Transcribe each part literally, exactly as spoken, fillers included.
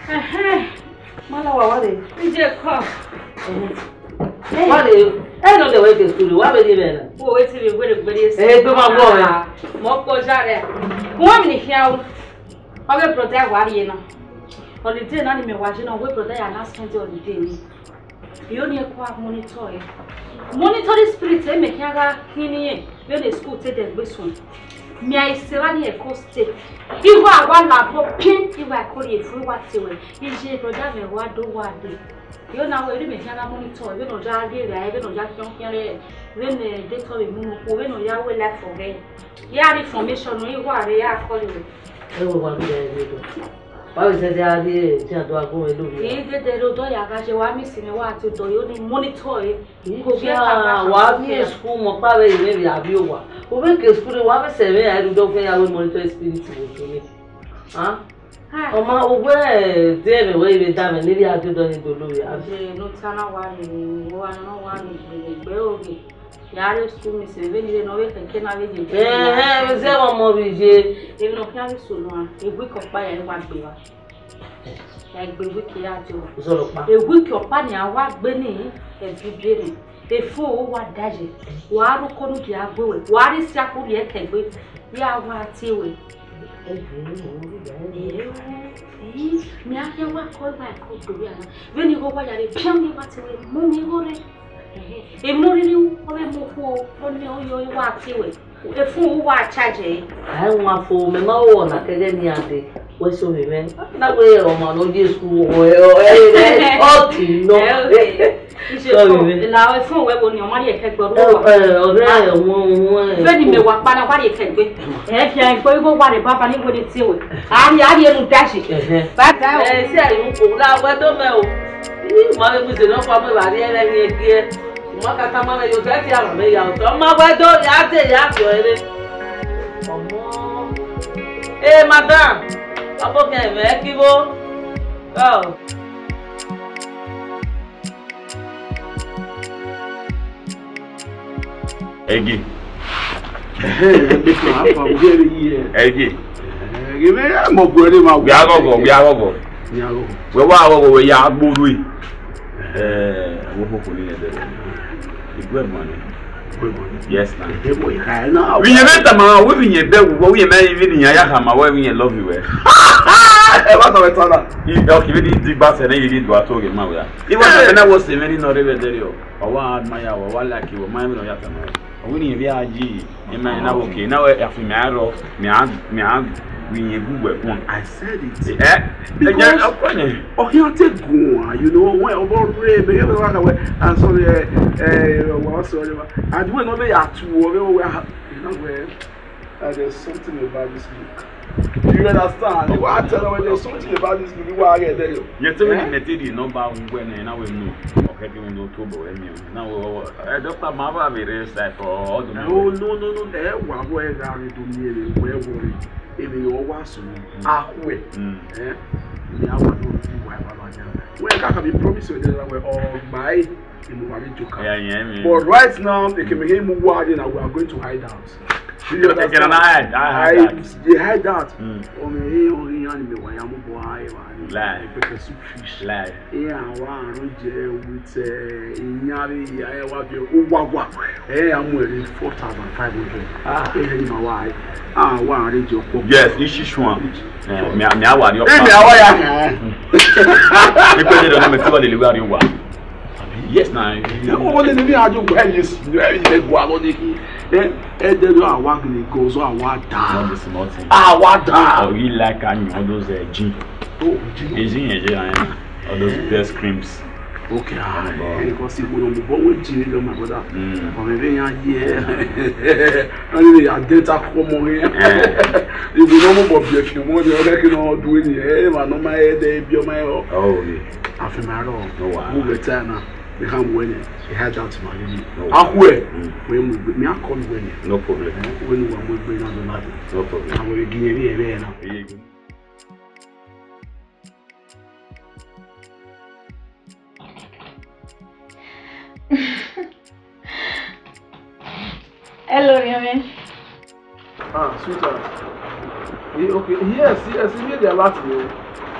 Ẹhẹn, ma la wa, wa rre. Ije kọ. Ẹhẹn. Wa rre, ẹ nọ dẹ wẹ ke school, wa vbe rhie mwẹ na. Wo we ti vbe were gbere ese. Ẹ, egbe ma wọ mwẹ. Mọ kpọ ja rẹ. Wẹ mi ni khian o. Ọ vbe brother wa rrie na. Holiday na ni mẹ wa je na, wẹ brother ya na spend holiday ni. Io ni ẹko a monitor ẹ. Monitoring spirit ẹ mẹ khian gha khin ni ẹ, vbene school te dẹ gbe suẹn. Mẹ a i sẹ evba ni ẹko state. Igho a wa labọ pian, igho a i kori efu, igho a te wẹ. Iye brother mwẹ wa do wa de. Io na wẹ, vbene mẹ khian gha monitor ẹ, vbene ọ ya ghe vbe a, vbene ọ ya khian khian rẹ, vbene date ọ vbe mu ne okhuo, vbene ọ ya wẹ life for rẹ. Ya rhie information nọ, igho a rre ya call wẹ. Ẹ wẹ wa ghi rẹ rre dọ. Wa vbe zẹdẹ a rrie, te a do a gu mwẹ do vbe a. I dede rre odọ ya gha ye, wa miss mwẹ, wa te odọ yo ni monitor ẹ. Ko vbe ka gha wa sha miẹn school mọ kpa vbe ivẹ vbe avie owa. U vbe ke school re, wa vbe sẹ mwẹ a rre odọ, u ya wẹ monitor spirit vbe odọ ni. Ah? Ah. Ọ ma, u wẹ de ẹmwẹ wẹ i vbe da mwẹ ne I rhie a do odọ ni do lo vbe a. Ye ne u ta na wa rre, wa na wa rre, gbe oghe. Ya rre school miss vbe ni rre ne ọ vbe kẹkẹ na vbe ye. Ẹhẹn, vbe zẹ ọmọ vbe ye. Emwi ne ọ khian ghi sunu a, e week ọkpa ya wa gbe evba. Ya gbe week ya dee o. Zọrọ ọkpa. E week ọkpa ni a wa gbe ni, ẹbi biẹ ni. Efo wa da ye. Wa rre oko ne u dia gbe wẹ. Wa rre isi akhu rhie kẹgbe. Ya wa tie wẹ. Ẹbi ni mo ri ya. Ee, mẹ a khian wa kọ igba ẹko do ya na. Vbene igho wa ya rre, pian ni wa tie wẹ, mu mi igho rre. Emwi ne ọ rhirhi ru, ọ vbe mu okhuo, ọ ni ọ yọ, ọ wa tie wẹ. Efun u wa charge ẹre. A i wan fo, mẹ ma ho ọna kẹghẹ ne iran dee, wẹ so vbe mwẹ. Na wẹ ọmwa ne ọ ye school, ọ, ọ, ọ, ọ, ọ ti nọ. Ẹ, ọ vbe mwẹ. La efun wẹ wo ni, ọ ma rhie kẹgbe, ọ ru wa. Ẹ, ọrẹ ọmọ, ọmọ, ẹ. Vbene imẹ wa kpa na, wa rhie kẹgbe. Ẹ, fi ẹgbe igho wa rre baba ni wẹ ni tie wẹ. A rhie, a rhie enu dashi. Ẹhẹn. Bye bye. Ẹ, si ẹre unu ko, la wẹ do mẹ o. Ih, ma vbe mu ize nọ kua, mẹ wa rhie ẹre rhie gie. Uma ka tama mwẹ ye otọ, ẹ tie aro mwẹ ya otọ. Ma wẹ do ya dee ya viọ ẹre. Ọmọ. Ee, madam. Ọbokẹn mwẹ ẹki vbo? Ọ. Ẹgie. Ẹhẹn, ẹgbẹkan, afa, u ghi ẹre yi ẹ. Ẹgie. Ẹ, ghe mwẹ, ẹ, mọ gu ẹre ma. Wia ghọghọ, wia ghọghọ. Wia ghọghọ. Wẹ wa ghọghọ, wẹ ya gbe orhu. Ẹ, wo koko ni ẹdẹ. Igue mọ ni. Igue mọ ni. Yes, na. Ẹ, wẹ ya na. Vbe iyẹn mẹ tama, wẹ vbe iyẹn bẹ, wẹ vbe iyẹn mẹ, vbe iyẹn ya khama, wẹ vbe iyẹn love wẹ. Ẹ, wa tọ wẹ tọ na. I, okay, vbe di digba sẹ ne, i di do ato ghe ma wẹ. I wa sẹ na wo se mẹ ni nọ rre vbe ẹdẹrriọ. Ọ wa admire, ọ wa like, ọ ma emwi ne ọ ya tama. Ọ wẹ ne iyẹn vbe a yi, ima na wo ke, na wẹ a fi mẹ arọ, mẹ a, mẹ a gu iyẹn gu wẹ kpọn. I said it. Eh? Because ọ khian te guan, you know, when ọ bọ rre, mẹ ghẹ wa ka wẹ, ah, sorry, eh, eh, wa sorry, wa. And when ọ vbe ya tu, ọ vbe wẹ, ah, you know, wẹ, uh, there's something about this look. You understand? Wa tell her there's something about this look. Wa get there, yo. Yẹ te wẹ ni mẹ te di nọmba wẹ nẹ, na wẹ nu. Okay, ke wẹ nu to bo wẹ mi. Na wẹ, wẹ, wẹ. Eh, doctor, ma ba vbe rre side for all the... No, no, no, no. Eh, wa wẹ gha rre do mi ere, wẹ worry. Emi ọ wa sunu. Akhue. Mm. Eh? Mi a wa do wa ba ba ya. Wẹ ka ka bi promise you that wẹ ọ gba e. Emu wa vbe joker. Yeah, yeah, yeah. But right now, ekemekhe mu wa ye na, we are going to hide out. You understand? Hide, hide, hide out. Mm. Ọmọ ẹ, ọmọ ẹ, iran ni mẹ wa ya mu bọ a ẹ wa ni. Lie. Pepper soup fish. Lie. Iran wa run jẹ with, eh, iyan vbe ya ẹ wa bi o wa wa. Ẹ a mu ẹre four thousand five hundred. Ah. Ẹ ni ma wa ẹ. Ah, wa run jẹ ọkpọ. Yes, ishi shuan. Eh, mi a, mi a wa ri ọkpa. Ẹ mi a wa ya. Ikpe de do na me ti wa lele wa ri wa. Yes, na. Ọmọ lele ni ajo gba ẹyin si, ẹyin lẹ gua lọ ni. Eh, ẹ dẹ do a wa gele go, so a wa da. Not the small thing. A wa da. Oh, you like, I know those, uh, gin. Oh, gin. Is in here, yeah, all those best creams. Okay, ah, ẹni kan sì gbọdọ̀ mú bọ́ wọ́n jí nílò, my brother. Mm. Ọmọ ẹgbẹ́ yẹn á yẹ ẹ́. Wọ́n ní ìyá dẹ́ta kọ́ ọmọ yẹn. Eh. Ìgbìmọ̀ mọ̀ bọ̀ bí ẹ̀fìn ọmọ yẹn, ọ̀rẹ́ kí ni wọ́n dúró nìyẹn. Ẹ wà nọ́mà ẹ̀ dẹ́ ibi ọmọ ẹ̀ ọ́. Oh, yeah. Àfihàn àárọ̀. No, wow. Mú bẹ̀ tí a náà. Bí ká mú ẹ nìyẹn. Ẹ há dá ọtí màá rí mi. No, wow. Akú ẹ̀. Mm. Wọ́n mú gbé. Mi á kọ́ lu ẹ nìyẹn. No problem. Wọ́n ní wà mú ẹgbẹ́ náà lọ láti. No problem. Àwọn igi yẹn rí ẹ̀rẹ́ ẹ̀ náà. Iye igi. Hello, Riomi. Ah, sweetheart. Eh, okay. Yes, yes, immediately last year.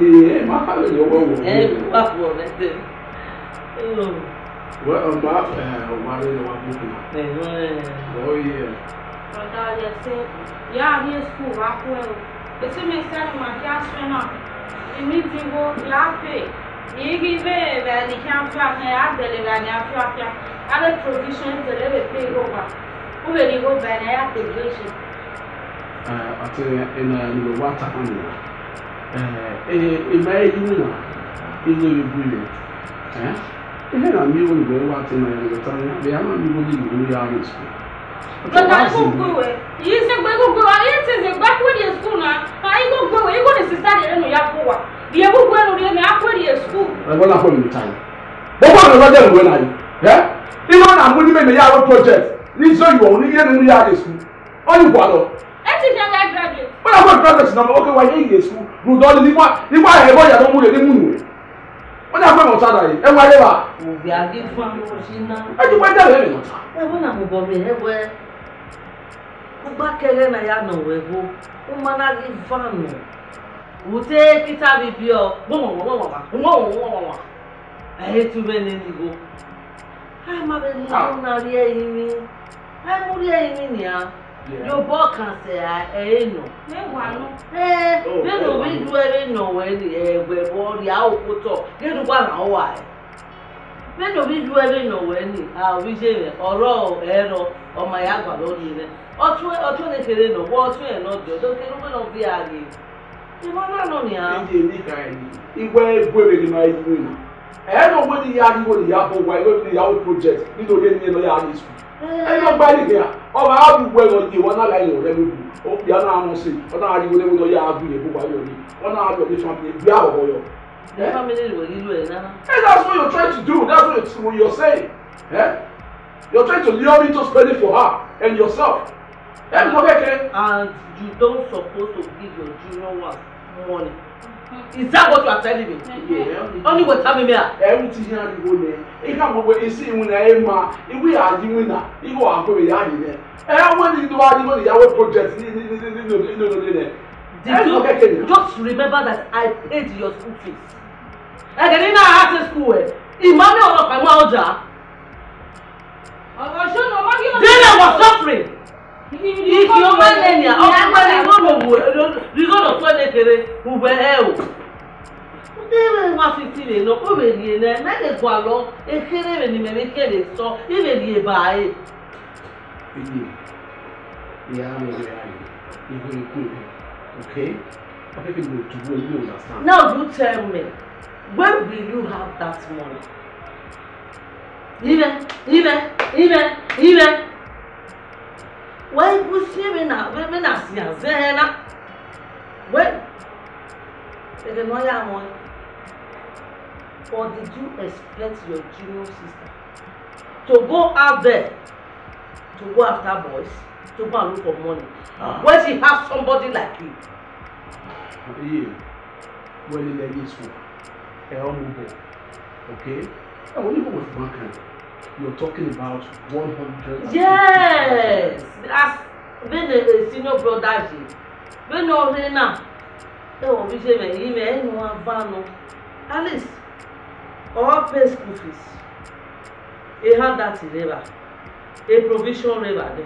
Ye, ma kha vbe ye ọwọwọ. Eh, wa fo mẹ te. Oh. Well, um, ma, eh, wa re wa bu na. Eh, well. Oh, yeah. Brother, you say, ya rrie school wa kue o. Esi mẹ sẹ ne ma khian suẹn na. Imi di igho ya pay. I ghi vbe vbe ne I khian fiafia, ya dẹlegha ne a fiafia. A vbe provision te vbe pay igho wa. U vbe rhie igho ba ne a ya te village. Eh, ọtẹn, ena ni wa ta khan nia. Eh, eh, ima e yi na, i ghi vbe bu ire. Eh? Ihe na miẹn igho ni wẹ wa te na ya vbe ta nia, vbe a ma miẹn igho ni wẹ ya rrie school. Brother, I go go away. You say go go away. I ain't say go away the school now. I go go away. You go the sister the no ya go wa. The go go no the me I go the school. Ẹ wọ́n náà kọ́ mi ta yìí. Bọ́bọ́ mi lọ́jọ́ ìwé náà yìí. Ẹ́? Ìwọ náà mú ní mẹ́mẹ́ yàrá project. Ní sọ ìwọ, ní yẹn nínú yàrá school. Ọ ní wà lọ. Ẹ ti fi ọgá graduate. Wọ́n náà kọ́ graduate náà, okay, wà yẹn yẹ school. Rudọ́ ni wọ́n, ní wọ́n yẹ bọ́ yàtọ̀ mú lè ní múnú rẹ̀. Wọ́n náà kọ́ ìmọ̀ sára yìí. Ẹ wá yẹ wa. Òbí àbí fún àwọn ọmọ ṣe náà. Ẹ ti wá jẹ́ rẹ̀ mi nọ̀ta. Ẹ wọ́n náà mú bọ̀ mi, ẹ wẹ́. Ọgbakẹghẹ na ya nọ wẹ vbo, u ma na ghi van nọ. Vbe te Pita vbe ibiọ, wọnwọnwọnwọnwa, wọnwọnwọnwọnwa. Ẹ i re te u vbe nene igho. A ma vbe mu igho na rhie ẹrinmwi. A i mu rhie ẹrinmwi nian. Yeah. Ye obọ kan sẹ ẹ i nọ. Ẹ wa nọ. Ẹ, vbene ovbi yu ẹre nọ wẹ ni, ẹ, wẹ vbe ọ rhia okotọ, ghẹ ne uwa rhan uwa ẹ. Vbene ovbi yu ẹre nọ wẹ ni, a, ovbi iye mwẹ, ọ rrọọ, ẹ rrọọ, ọ ma ya gualọ rhie mwẹ. Ọtuẹn, ọtuẹn ne kherhe nọ, wẹ ọtuẹn nọ diọ, do kherhe uwẹ nọ viọ a rrie. Emwa na nọ nian. Iye ni kha ẹre, iwẹ gu ẹre ne ma ru na. Ẹ nọ wẹ ne I ya rhie igho ne I ya bọ owa, igho ne I ya ru project, ne I do rhie ne I ya rrie school. Ẹ nọ gba ẹre khian, ọ gha ru wẹ ne ọ ye, ọ na gha ye ọrẹ vbe bu, okpia na mọ sẹ, ọ na gha rhie igho ne ọ ya gu ye bu wa yọ ni, ọ na gha rhie ọdẹ family, bia ọghọ yọ. The family will give you another. And that's what you're trying to do. That's what you're, what you're saying. Eh? You're trying to lure me to spend it for her and yourself. Eh, okay, okay. And you don't supposed to give your junior one money. Is that what you are telling me? Yeah. Only what time me. Everything here you go there. If I'm over, you see, when I am, if we are doing that, you go and go behind there. Eh, when you do, you go the Yahweh project. Did you just remember that I paid your school fees? Ẹgẹ ne I na gha sẹ school ẹ, I ma miẹn ọmwa ọkpa ima ọja. Then I was suffering. If you man any, ọ fẹ wẹ igho no wu, igho no fẹ ne kere, u wẹ ẹ o. Ude mwẹ one fifty vbe nọ, ọ vbe rhie nẹ, mẹ vbe gualọ, ekherhe vbe ne imẹ vbe kere sọ, I vbe rhie ba ẹre. Iye, I a mwẹ wẹ a ye, I ghi ku, okay? Okay, okay, you do, you understand? Now you tell me, where will you have that money? Ime, ime, ime, ime. Wẹ i gu si vbene, vbene a sian zẹ na. Wẹ, ẹghẹ ne ọ ya mọ, or did you expect your junior sister to go out there to go after boys, to go and look for money, ah, when she has somebody like you? Iye, well, in the school, ẹ ọ mu bọ, okay? Ẹ wo ni bọ wẹ fun kan, you're talking about one hundred. Yes, as vbene a senior brother ye, vbene ọ rre na, ẹ wo vbe iye mwẹ, iye mwẹ, ẹ i nu a va nọ. At least, ọ pay school fees. Ehan dati rre evba, e provision rre evba nẹ,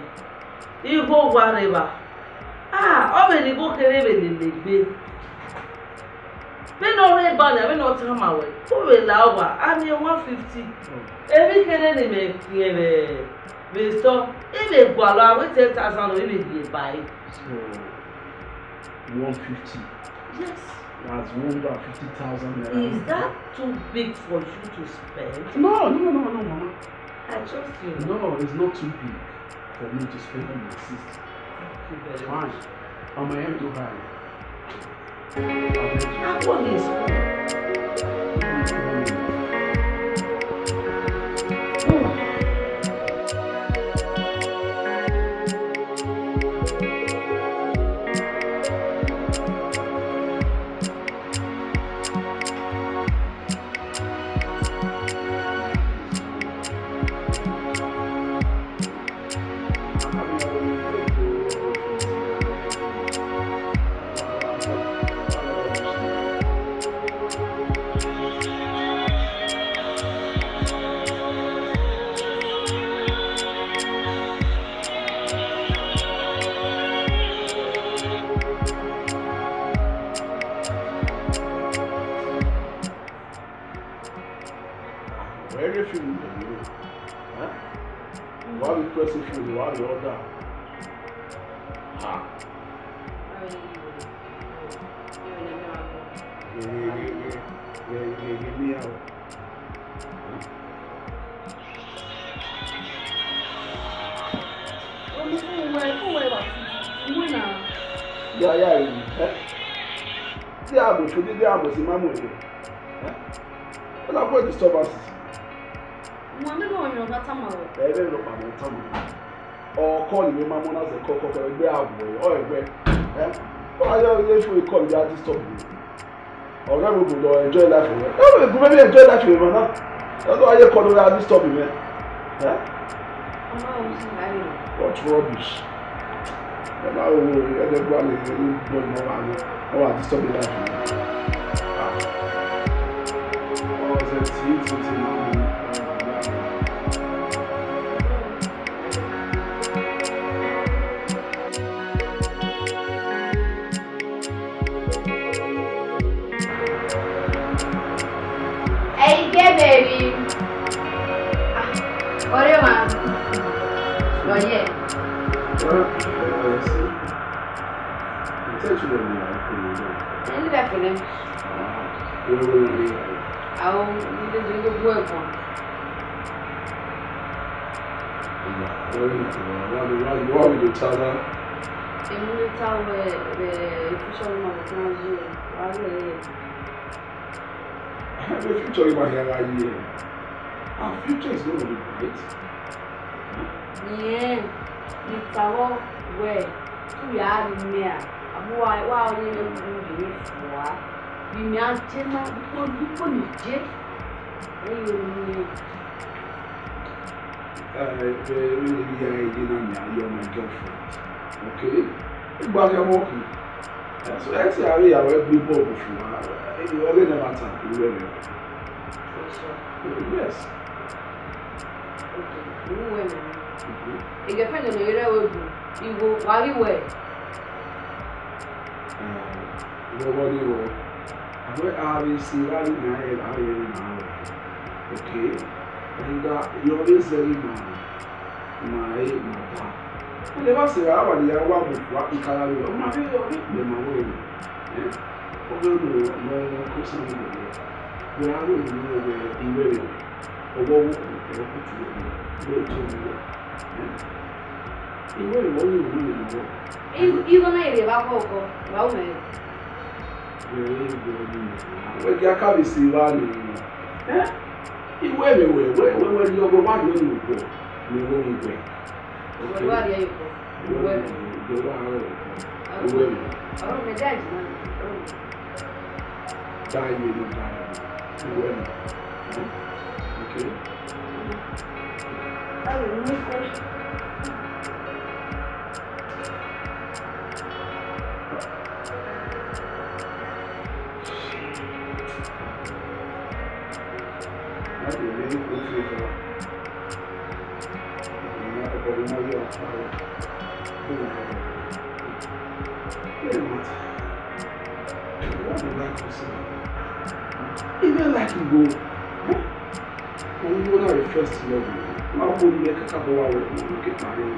igho owa rre evba. Ah, ọ vbe ne igho kherhe vbe lele egbe. Vbene ọ rre eba nia, vbene ọ tama wẹ, u vbe la owa, a miẹn one fifty. Emwi kherhe ne imẹ khian vbe, vbe store, I vbe gualọ avbe ten thousand nọ, I vbe rhie ba ẹre. So, one fifty. Yes. That's one hundred fifty thousand naira. Is that too big for you to spend? No, no, no, no, Mama. I trust you. No, it's not too big for me to spend on my sister. Thank you very much. Fine. Mama, I'm too high. I want this. Press phone, wa rhie order. Ha. Ghe, ghe, ghe, ghe, ghe, ghe, ghe, ghe, Ya, ya, eh? Dia abo fo, dia abo si ma mu ẹre. Eh? Ọna kọ disturbances. Mo ní kò yàn bá tàmà o. Ẹ bẹ́ẹ̀ lọ pàmò tàmà. Ọkọ ni mi ma mọ na zẹ kọkọ kọ ẹgbẹ àbọ ẹ, ọ ẹgbẹ. Eh? Ọ ayọ ye fún ikọ mi a disturb mi. Ọ̀rẹ́ mi kò lọ enjoy life rẹ. Ẹ wẹ gùn mẹ́bí enjoy life rẹ mọ náà. Ẹ lọ ayé kọ lórí a disturb mi. Eh? Ọmọ òun sì máa yọ. What rubbish? Ẹ máa wo ẹgbẹ́ gbọ́ àmì ẹgbẹ́ gbọ́ ìmọ̀ wa ni wọ́n wà disturb life mi. Ah. Ọ̀sẹ̀ tí tí tí máa mú. Hey, gay baby. Ah, what do you want? Not yet. Well, I see. Ẹ ni bẹ fẹnẹ. Àwọn ilé ìdílé gbogbo ẹ̀gbọ́n. Wọ́n mi lè ta wá. Èmi lè ta wẹ ẹ ìfúnṣọ́ ọmọ ọ̀gbọ́n yìí wà lẹ́yìn. The future you are here, yeah. Our future is going to be bright. Yẹn, ne I tama wẹ, te u ya rri mẹ a, abọ uwa, wa ọnii ne u rhie fua, vbe imẹ a je na, ukpo, ukpo ne I je, ẹre I ru. Eh, vbe, vbe I ya ẹre na, you're my girlfriend. Okay? Igba khian ọmọ khin. So, ẹ sẹ avbe ya wẹ gbe ball fua, ọghe ne ma ta, I ru ẹmwẹ. Yes. Okay, I ru ẹmwẹ. Mhm. Girlfriend ne ọ rre ẹvbo igho, wa ghi wẹ? Eh, vbe ọghọ nii vbọ? Avbe a vbe sẹ evba ni ma rẹn, a vbe rẹn ma rẹn. Okay. Rhunmwuda, yọ vbe zẹ ghi ma rẹn. Ma re ma ta. Ẹdẹ vbe sẹ ra wa ni ya wa mu fua ikara vbe ọ ma rre ọ rre kpẹ ma wẹ rẹ. Eh? Ọ ghe mu ne ọ Kristian vbe rẹ. Wẹ ra ro ni wẹ I wẹ rẹ. Ọwọ wo ku ẹ ku tu wẹ. Wẹ tu wẹ. Eh? I wẹ rẹ wọ ni wẹ ni wọ. I, I wẹ na rre vbe agbọn ọkọ, wa wẹ. Wẹ re wẹ ni. Wẹ gi a ka vbe sẹ evba ni. Eh? I wẹ vbe wẹ, wẹ, wẹ, wẹ ni ọgọ wa ni wẹ ni wọ. Ni wẹ ni wẹ. Wẹ wa rhie ye kọ. Wẹ. Wẹ wa rhie ye kọ. Wẹ. Ọmọ mi da ji na. Da ye no da ye. Wẹ. Okay. Ayo, ni ko. Even like you go. Only one of the first love. Now, who you make a couple of work, you get married.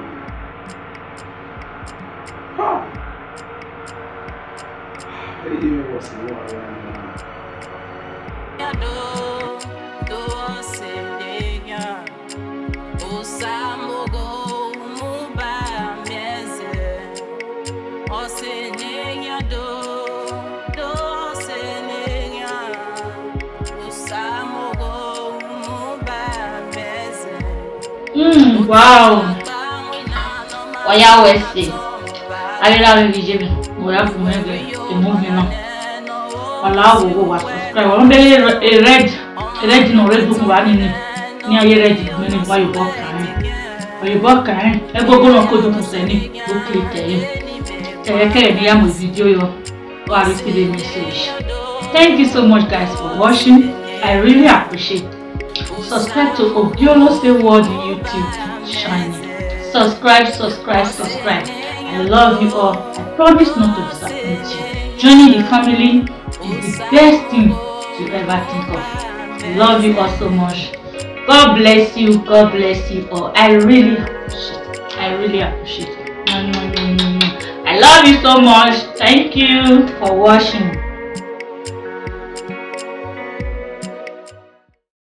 Ha! Hey, you know what's the one? Mm, wow. Ọ ya wẹ ẹse. Avbe erha mwẹ vbe iye mwẹ, ọ ya gu mwẹ ghe emọ mwẹ na. Wa la wo, wo wa subscribe. Wa bẹghe red, red ne ọ rre dukhunmwu vba nii, ne iran ye red gbinni, wa ye obọ kan rẹn. Wa ye obọ kan rẹn. Ẹgogo ne ọ ke dukhunmwu sẹ nii, do click ẹre. Ẹre kẹrẹ ne iran mu video yọ. Or I receive a message. Thank you so much, guys, for watching. I really appreciate. Subscribe to Obiolose World YouTube channel. Subscribe, subscribe, subscribe. I love you all. I promise not to disappoint you. Joining the family is the best thing you ever think of. I love you all so much. God bless you. God bless you all. I really appreciate it. I really appreciate it. I love you so much. Thank you for watching.